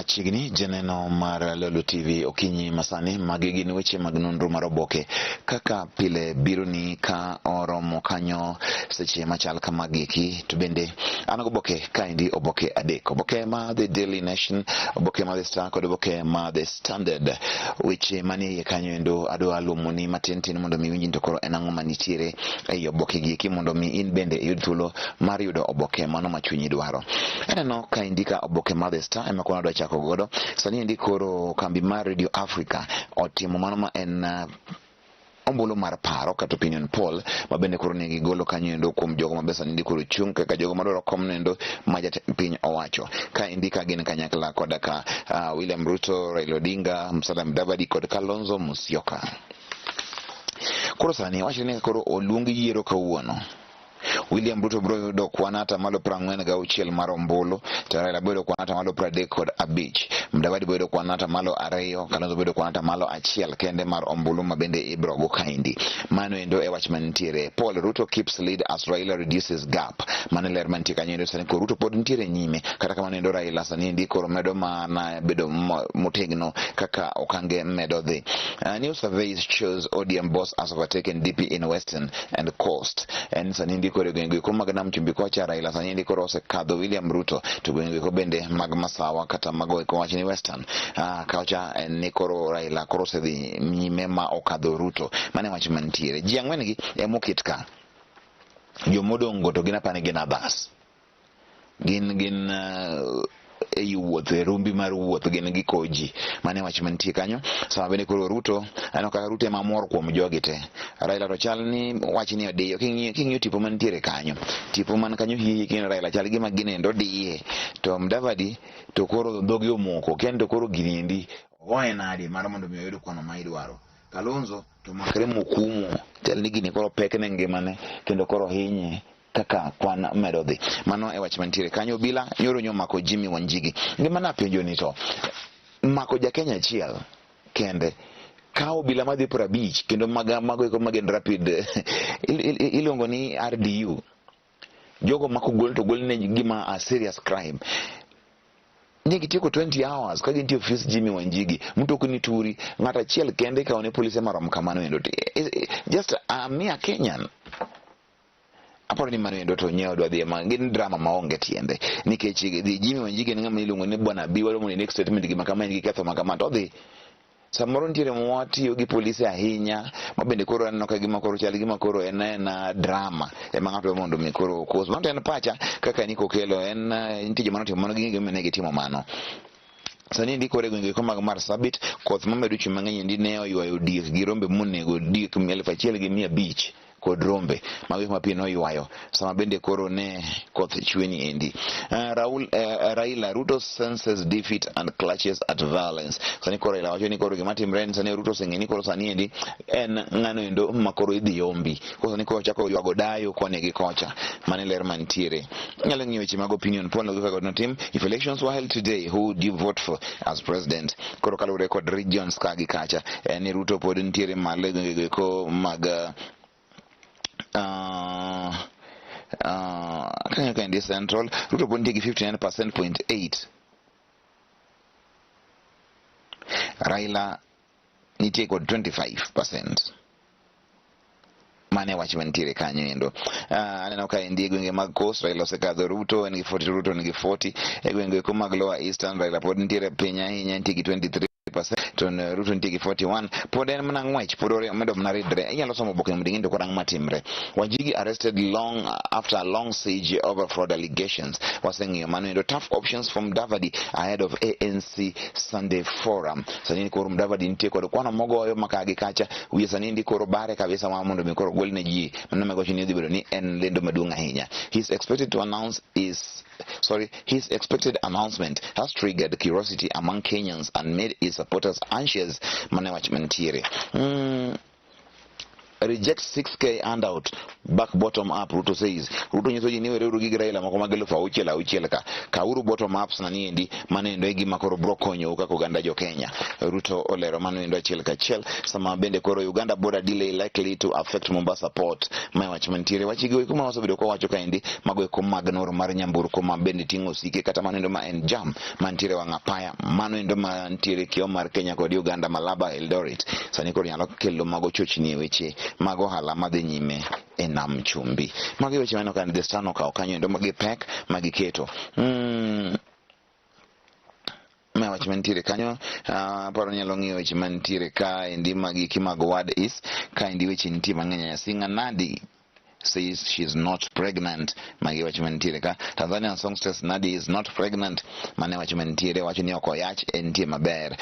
Machiegni janeno mar Lolo TV okinyi masani, magi gin weche mag nonro mar oboke kaka pile bironi ka oromo kanyo seche machal kamagi eki. To bende an goboke kaendi, oboke adek: oboke ma The Daily Nation, oboke ma The Star kod oboke ma The Standard. Weche manie iye kanyo endo adwa lumoni matin tin mondo mi iwinj to koro en ang'o manitiere ei oboke gi eki, mondo mi in bende iyud thuolo mar yudo oboke mano ma chunyi dwaro. Aneno ka indika oboke mar The Star ema koro adwa chako godo. Sani endi koro kambi mar Radio Africa otimo mano ma en ombulu mar paro kata opinion poll, ma bende koro ne gigolo kanyo endo kuom jogo ma sani endi koro chung' kaka jogo madwaro kom nendo ma jatend piny owacho. Ka indika gin kanyakla koda ka William Ruto, Raila Odinga, Musalia Mudavadi kod Kalonzo Musyoka. Koro sani wachre ni koro oluong yiero kawuono, William Ruto biro yudo kwan 46% mar ombulu, to Raila biro yudo kwan 35%, Mudavadi biro yudo kwan 2%, Kalonzo biro yudo kwan 1% kende mar ombulu ma bende ibiro go kaendi. Mano endo e wach mantiere. Paul Ruto keeps lead as Raila reduces gap. Mano ler mantie kanyo endo. Sani koro Ruto pod nitiere nyime, kata kamano endo Raila sani endi koro medo mana bedo motegno kaka okange medo dhi. New surveys shows ODM boss has overtaken DP in Western and Coast. En sani endi koro e gwenge eko mag Nam Chumbi kocha, Raila sani endi koro osekadho William Ruto, to gwenge eko bende mag Masawa kata mago eko wach ni Western kocha en ni koro Raila koro osedhi nyime ma okadho Ruto. Mano e wach mantiere. Ji ang'wen gi emoket ka, jomodong' go to gin apani gin others, gin ei wuoth, e rumbi mar wuoth, gin giko ji. Mano e wach mantie kanyo. Sama bende koro Ruto, aneno kaka Ruto ema mor kuom jogi te. Raila to chal ni wach ni odiyo. King'iyo tipo mantiere kanyo, tipo man kanyo hihi kineno Raila chal gima ginendo odiye, to Mudavadi to koro dhoge omoko kendo koro gini endi ogoye nade mar mondo mi oyud kwano ma idwaro. Kalonzo to makre mokumo, chal ni gini koro pek ne ngimane kendo koro hinye kaka kwan medo dhi. Mano e wach mantiere kanyo. Obila nyoro nyo mako Jimmy Wanjigi. Gima napenjo ni to mako ja Kenya achiel kende ka obila madhi 50 kendo maga mago eko magen rapid iluongo ni RDU, jogo mako gol to gol ne gima a serious crime, ne gitieko 20 hours ka gintie ofis Jimmy Wanjigi. Mtokni turi, ng'at achiel kende ikawo ne polise marom kamano endo, just a mere Kenyan. Aparo ni mano endo to nyiewo dwa dhi ma gin drama maonge tiende, nikech dhi Jimmy Wanjigi en ng'ama iluongo ni bwana bi wadwa mondo statement gima kama en gi ketho ma kama, to odhi samoro nitiere mwatiyo gi polise ahinya ma bende koro aneno ka gima koro chal gima koro en ena drama ema ng'ato dwa mondo mi koro okos. Mano to en pacha kaka Niko Okelo en nitie joma notimo mano, ging'e gimomiyo ne gitimo mano. Sani endi koro e gwenge eko mag Marsabit, koth mamedo chwe mang'eny endi ne oywayo diek gi rombe monego diek 1500 kod rombe mago ma pi noywayo sama bende koro ne koth chwe ni endi. Raila Ruto senses defeat and clutches at violence. Sani koro Raila wacho ni koro gima timre en sani Ruto oseng'e ni koro sani endi en ng'ano endo ma koro idhi yombi. Koro sani koro ochako ywago dayo koni gi kocha. Mano e ler mantiere. Inyalo ng'iyo weche mag opinion poll kaka notim. If elections were held today, who would you vote for as president? Koro kaluwore kod regions ka gi kacha, en ni Ruto pod nitiere malo e gwenge eko mag kanyo kaendi Central, Ruto pod nitie gi 59.8%, Raila nitie kod 25%. Mane wach mantiere kanyo endo. Aneno ka endi e gwenge mag Coast, Raila osekadho Ruto, en gi 40, Ruto nigi 40. E gwenge eko mag Lower Eastern, Raila pod nitiere piny ahinya, nitie gi 23, to Ruto nitie gi 41. Pod en mana ng'wech, pod omedo mana ridre. Inyalo somo oboke mondo ing'e to koro ang'o matimre. Wanjigi arrested long after a long siege over fraud allegations. Waseng'iyo mano endo. Tough options from Mudavadi ahead of ANC Sunday Forum. Sani koro Mudavadi nitie kod kwano mogoyo maka gi kacha. Wiye sani ndi koro bare kabisa ma mondo mi koro gol ne ji. Mano megocho ni dhi bedo ni en lendo maduong' ahinya. He's expected to announce his sorry, his expected announcement has triggered curiosity among Kenyans and made his supporters anxious. Mane wach mantiere. Reject 6K handout back bottom up, Ruto says. Ruto nyiso ji ni wereuru gi Raila moko mag 6000 auchiel ka. Kawuru bottom ups na niendi, mano endo e gima koro bro konyou kaka oganda jo Kenya. Ruto olero mano endo achiel kachiel. Sama bende koro Uganda border delay likely to affect Mombasa port. Mae wach mantiere. Wach gi eko ma wasebedo ka wacho kaendi, mago eko mag noro mar nyamburko ma bende ting'o osike kata mano endo ma en jam mantiere wang' apaya. Mano endo mantiere kiewo mar Kenya kod Uganda, Malaba, Eldoret. Sani koro nyalo kelo mago chochni e weche mag ohala madhi nyime e nam chumbi. Mago e weche maneno ka The Star nokawo kanyo endo gi pek ma giketo. Ma wach mantiere kanyo, aparo ni nyalo ng'iyo weche mantiere ka endi magiki mag ward is ka endi weche nitie mang'eny ahinya. Singer Nadi says she's not pregnant. Magi wach mantiere ka. Tanzanian songstress Nadi is not pregnant. Mane wach mantiere, wacho ni ok oyach, entie maber.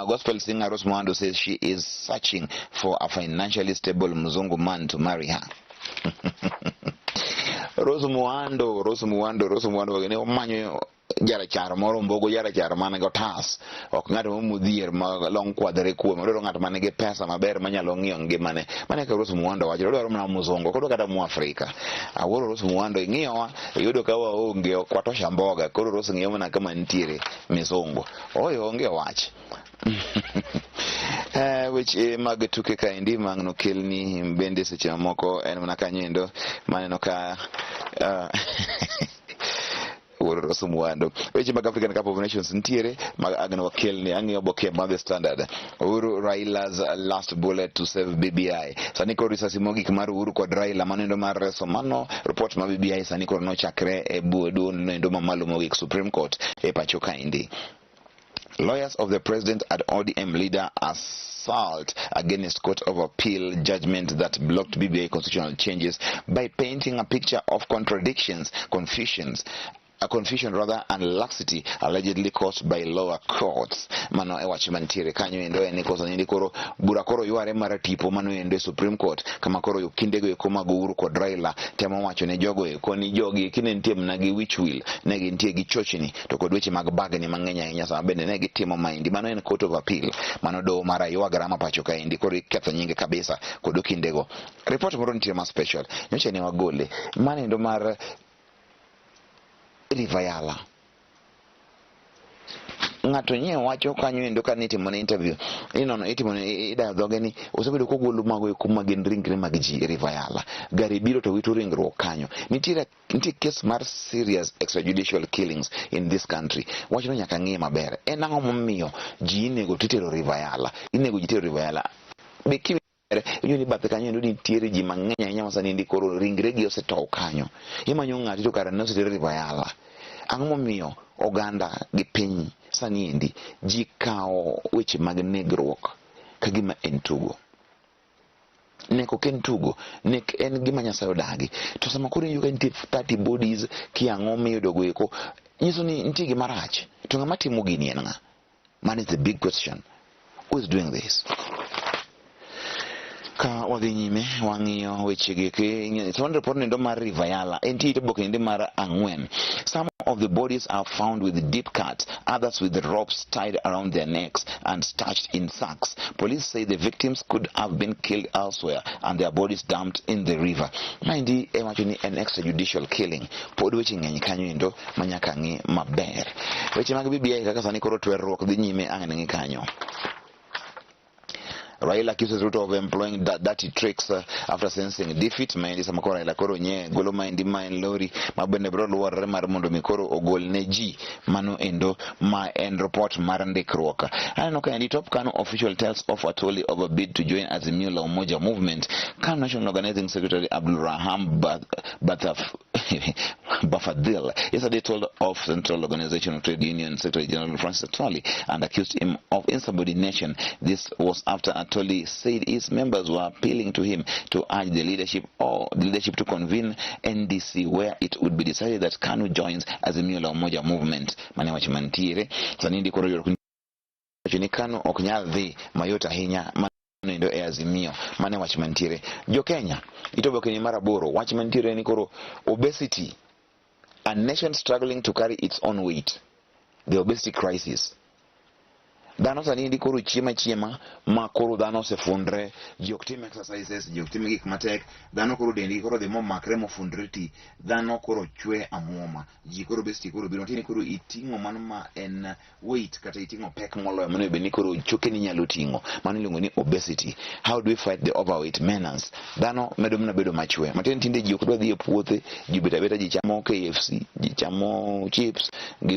Gospel singer Rose Muhando says she is searching for a financially stable mzungu man to marry her. Rose Muhando, Rose Muhando, Rose Muhando ne omanyo jarachar moro, mbogo jarachar man gi otas, ok ng'at modhier ma long kwadhore kuome, odwaro ng'at man gi pesa maber manyalo ng'iyo ngimane. Mane ka Rose Muhando wacho, odwaro mana mzungu, ok odwar kata Mwafrika. Awuoro Rose Muhando, ing'iyowa, iyudo ka waonge, ok watosha mboga, koro Rose ng'iyo mana kama nitiere mizungu. Oyo onge wach. Weche mag tuke kaendi mang' nokelni bende seche mamoko en mana kanyo endo maneno ka wuoro Rose Muhando. Weche mag African Cup of Nations nitiere mag agno wakelni, ang'iyo oboke mar The Standard. Uhuru Raila's last bullet to save BBI. Sani koro risasi mogik mar Uhuru kod Raila mano endo mar reso mano report mar BBI sani koro nochakre e duond noendo mamalo mogik, Supreme Court e pacho kaendi. Lawyers of the president and ODM leader assault against Court of Appeal judgment that blocked BBI constitutional changes by painting a picture of contradictions, confusions, a confusion rather, and laxity allegedly caused by lower courts. Mano e wach mantiere kanyo endo en ni koso nindi koro bura koro yware mar tipo mano endo e Supreme Court kama koro kindego eko mag Uhuru kod Raila temo wacho ne jogo eko ni jogi eki ne nitie mana gi wich wil, ne gintie gi chochni to kod weche mag bagni mang'eny ahinya sama bende ne gitimo maendi. Mano en Court of Appeal, mano doho mar aywagra ma pacho kaendi koro iketho nyinge kabisa kod okindego. Report moro nitie ma special nyocha ne wagole mano endo mar River Yala. Ng'ato nye wacho kanyo endo ka nitimone interview, inono itimone idayo dhoge ni osebedo kogolo mago eko ma gin ringre mag ji e River Yala. Gari biro to wito ringruok kanyo. Nitiere nitie case mar serious extrajudicial killings in this country. Wachno nyaka ng'iye maber. En ang'o momiyo ji inego titero River Yala? Inego ji tero River Yala. Be iwinjo ni bathe kanyo endo nitiere ji mang'eny ahinya ma sani endi koro ringregi osetow kanyo. Imanyo ng'ati to kare ne oseter River Yala. Ang'o momiyo oganda gi piny sani endi ji kawo weche mag negruok ka gima en tugo? Nek ok en tugo, nek en gima Nyasaye odagi. To sama koro iwinjo ka nitie 30 bodies kia ang'o miyudo go eko, nyiso ni nitie gima rach. To ng'ama timo gini en ng'a? Man is the big question. Who is doing this? Ka wadhi nyime wang'iyo weche gi eki, somo report nendo mar River Yala entie it oboke nende mar 4. Some of the bodies are found with deep cuts, others with ropes tied around their necks and stashed in sacks. Police say the victims could have been killed elsewhere and their bodies dumped in the river. Maendi e wacho ni en extrajudicial killing. Pod weche ng'eny kanyo endo ma nyaka ng'i maber. Weche mag BBI kaka sani koro twerruok dhi nyime ang' ng'i kanyo. Raila accuses Ruto of employing dirty tricks after sensing defeat. Maendi sama koro Raila koro nye golo maendi ma en lori ma bende biro luorore mar mondo mi koro ogol ne ji mano endo ma en report mar ndikruok. Aneno ka endi top KANU official tells off Atwoli over bid to join Azimio la Umoja movement. KANU National Organizing Secretary Abdul Raham Bathaf Bafadil yesterday told off Central Organization of Trade Union Secretary General Francis Atwoli and accused him of insubordination. This was after Atwoli said his members were appealing to him to urge the leadership or the leadership to convene NDC where it would be decided that KANU joins Azimio la Umoja movement. Mane wach mantiere sani ndi koro yor ni KANU ok nyal dhi mayot ahinya endo e Azimio. Mane wach mantiere. Jo Kenya itoboke ni mar 8 wach mantiere ni koro obesity, a nation struggling to carry its own weight, the obesity crisis. Dhano sani endi koro chiemo achiema ma koro dhano osefundre, ji ok tim exercises, ji ok tim gik matek, dhano koro dendgi koro dhi momakre mofundre ti, dhano koro chwe amuoma, ji koro obesity koro biro, matiende ni koro iting'o mano ma en weight kata iting'o pek moloyo mano bed ni koro chokeni nyalo ting'o, mano iluongo ni obesity. How do we fight the overweight menace? Dhano medo mana bedo machwe, matiende ni tinde ji ok dwa dhi e puothe, ji obet abeta, ji chamo KFC, ji chamo chips gi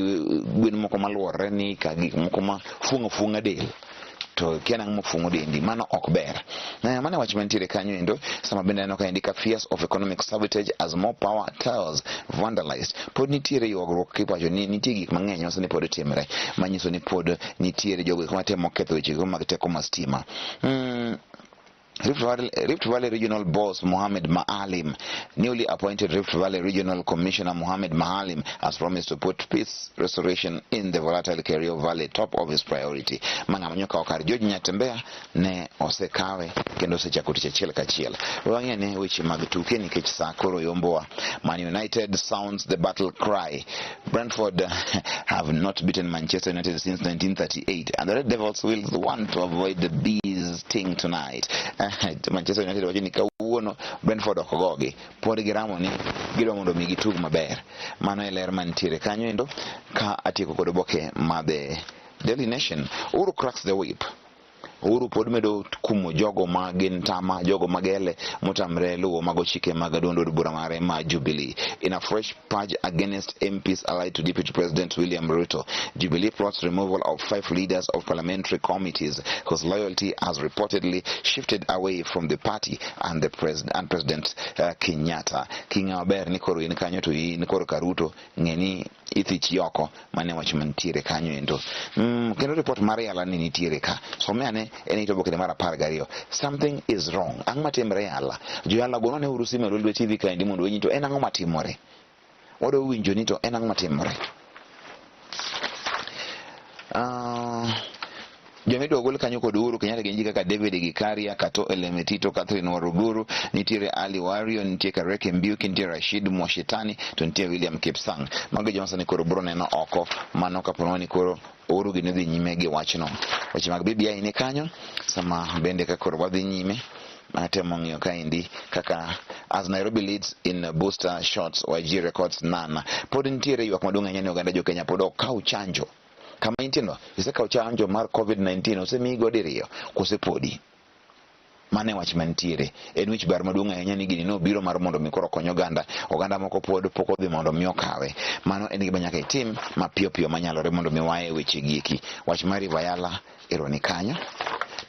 gwen moko maluorre ni ka gik moko ma fuong'o afuong'a del to kia nang'o mofuong'o dendi, mano ok ber. Mano e wach mantiere kanyo endo. Sama bende aneno ka indika fears of economic sabotage as more power towers vandalized. Pod nitiere ywagruok kiwacho ni nitie gik mang'eny ma sani pod timre manyiso ni pod nitiere jogo eko matemo ketho weche go mag teko mar stima. Rift Valley Regional Boss Mohamed Maalim, newly appointed Rift Valley Regional Commissioner Mohamed Maalim has promised to put peace restoration in the volatile Kerio Valley top of his priority. Ma ng'ama nyokawo kar George Nyatembea ne osekawe kendo osechako tich achiel kachiel. Wang'e ne weche mag tuke nikech saa koro yombowa. Man United sounds the battle cry. Brentford have not beaten Manchester United since 1938 and the Red Devils will want to avoid the bees sting tonight. Manchester United wacho ni kawuono Brentford ok gogi, pod giramo ni gidwa mondo mi gitug maber. Mano e ler mantiere kanyo endo ka atieko kod oboke ma The Daily Nation. Uhuru cracks the whip. Uhuru pod medo kumo jogo ma gin tama, jogo magele motamre luwo mago chike mag duond od bura mare ma Jubilee. In a fresh purge against MPs allied to Deputy President William Ruto, Jubilee plots removal of 5 leaders of parliamentary committees whose loyalty has reportedly shifted away from the party and the and President Kenyatta. King'e maber ni koro in kanyo to in koro ka Ruto ng'e ni ithich oko mane wach mantiere kanyo endo. Kendo report mar Yala ni nitiere ka. Some ane en it oboke mar 12. Something is wrong. Ang'o matimore Yala? Jo Yala gono ne uru simu e Lolwe TV kaendi mondo winji to en ang'o matimore. Wadwa winjo ni to en ang'o matimore. Joma idwa gol kanyo kod Uhuru Kenyatta gin ji kaka David Gikaria, Kato Elemetito, Catherine Waruguru, nitiere Ali Wario, nitie Kareke Mbiuki, nitie Rashid Mwashitani, to nitie William Kipsang. Mago joma sani koro bro neno oko, mano kapo ni koro Uhuru gi nodhi nyime gi wachno. Weche mag BBI ni kanyo, sama bende ka koro wadhi nyime, atemo ng'iyo kaendi kaka as Nairobi leads in booster shots, YG records none. Pod nitiere ywak maduong' ahinya ni oganda jo Kenya pod ok kaw chanjo. Kama intie no, isekawo chanjo mar COVID-19, osemiyi go diriyo, kose podi? Mano e wach mantiere. En wich bar maduong' ahinya ni gini nobiro mar mondo mi koro okony oganda. Oganda moko pod pok odhi mondo mi okawe. Mano en gima nyaka itim mapiyo piyo manyalore mondo mi waye weche gi eki. Wach mar River ero ni kanyo.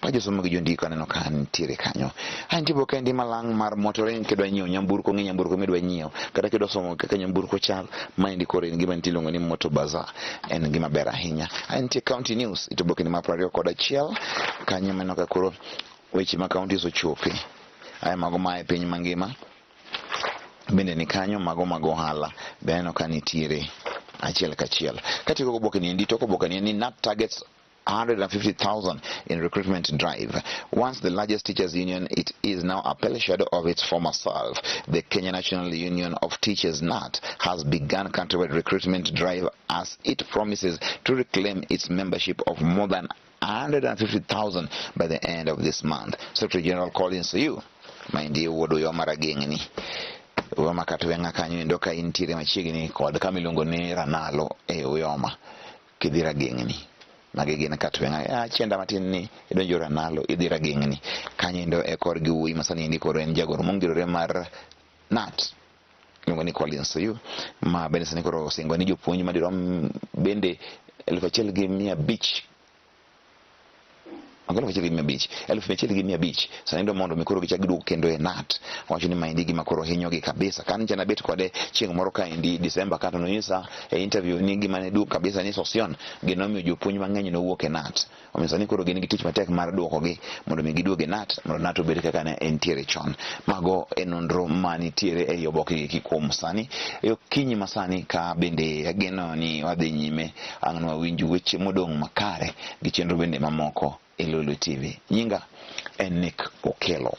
Ma josomo gi jondiko aneno ka nitiere kanyo. A nitie boke endi malang' mar motoring kidwa nyiewo nyamburko, ng'i nyamburko midwa nyiewo. Kata kidwa somo kaka nyamburko chal, maendi koro en gima nitie iluongo ni Motor Bazaar. En gima ber ahinya. A nitie County News, ito boke ni mar 21. Kanyo maneno ka koro weche ma counties ochope. Aya mago ma e piny mangima. Bende ni kanyo mago mag ohala. Be aneno ka nitiere achiel kachiel. Katieko oboke ni endi, tok oboke ni en ni KNUT targets 150,000 in recruitment drive. Once the largest teachers union, it is now a pale shadow of its former self. The Kenya National Union of Teachers, KNUT, has begun countrywide recruitment drive as it promises to reclaim its membership of more than 150,000 by the end of this month. Secretary General Collins Oyuu, maendi wuod Uyoma Rageng'ni. Uyoma Katweng'a kanyo endo ka intiere machiegni kod kama iluongo ni Ranalo e Uyoma kidhi Rageng'ni. Magi gin Katweng'a. Chienda matin ni idonjo Ranalo idhi Rageng'ni. Kanyo endo e korgi wuoyi ma sani endi koro en jagoro mongirore mar KNUT iluongo ni Collins Oyuu, ma bende sani koro osingo ni jopuonj madirom bende 1,500, ok 1,500, 1,500 sani dwa mondo mi koro gichak giduog kendo e KNUT. Wacho ni maendi gima koro hinyogi kabisa. Kan nyicha nabet kode chieng' moro kaendi Disemba ka to nonyisa e interview ni gima ne duog kabisa ni Sossion ginomiyo jopuonj mang'eny nowuok e KNUT. Omiyo sani koro gin gi tich matek mar duokogi mondo mi giduog e KNUT mondo KNUT obed kaka ne entiere chon. Mago e nonro manitiere ei oboke gi kuom sani. E okinyi masani ka bende ageno ni wadhi nyime ang' nwawinj weche modong' makare gi chenro bende mamoko e Lolwe TV. Nyinga en Nick Okello.